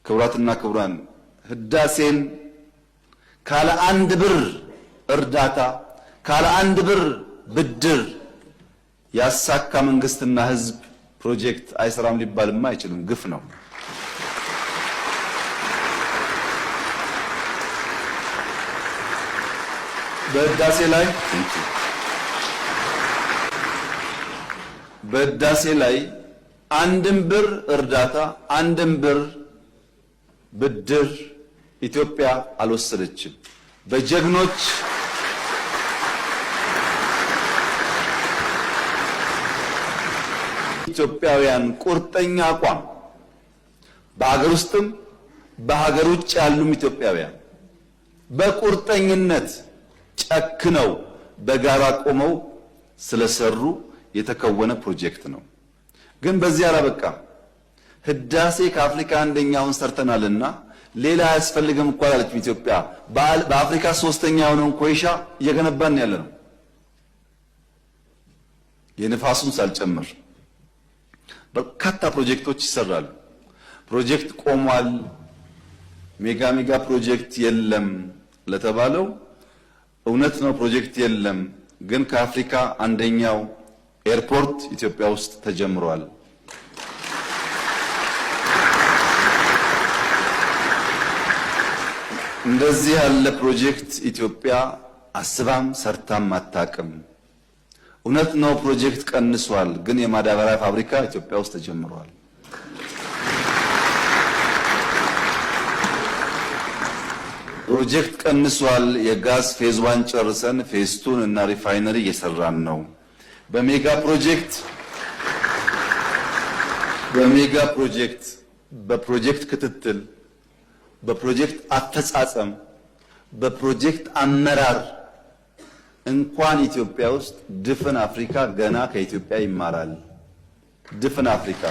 ክቡራትና ክቡራን፣ ህዳሴን ካለ አንድ ብር እርዳታ፣ ካለ አንድ ብር ብድር ያሳካ መንግስትና ህዝብ ፕሮጀክት አይሰራም ሊባልማ አይችልም። ግፍ ነው። በህዳሴ ላይ በህዳሴ ላይ አንድም ብር እርዳታ፣ አንድም ብር ብድር ኢትዮጵያ አልወሰደችም። በጀግኖች ኢትዮጵያውያን ቁርጠኛ አቋም፣ በሀገር ውስጥም በሀገር ውጭ ያሉም ኢትዮጵያውያን በቁርጠኝነት ጨክነው በጋራ ቆመው ስለሰሩ የተከወነ ፕሮጀክት ነው። ግን በዚህ አላበቃም። ህዳሴ ከአፍሪካ አንደኛውን ሰርተናልና ሌላ አያስፈልግም እኮ አላለችም ኢትዮጵያ። በአፍሪካ ሶስተኛ የሆነውን ኮይሻ እየገነባን ያለ ነው፣ የንፋሱን ሳልጨምር በርካታ ፕሮጀክቶች ይሰራሉ። ፕሮጀክት ቆሟል፣ mega mega ፕሮጀክት የለም ለተባለው እውነት ነው፣ ፕሮጀክት የለም። ግን ከአፍሪካ አንደኛው ኤርፖርት ኢትዮጵያ ውስጥ ተጀምሯል። እንደዚህ ያለ ፕሮጀክት ኢትዮጵያ አስባም ሰርታም አታውቅም። እውነት ነው፣ ፕሮጀክት ቀንሷል። ግን የማዳበሪያ ፋብሪካ ኢትዮጵያ ውስጥ ተጀምሯል። ፕሮጀክት ቀንሷል። የጋዝ phase 1 ጨርሰን phase 2 ን እና refinery እየሰራን ነው። በ mega ፕሮጀክት በፕሮጀክት ክትትል፣ በፕሮጀክት አፈጻጸም፣ በፕሮጀክት አመራር እንኳን ኢትዮጵያ ውስጥ ድፍን አፍሪካ ገና ከኢትዮጵያ ይማራል። ድፍን አፍሪካ።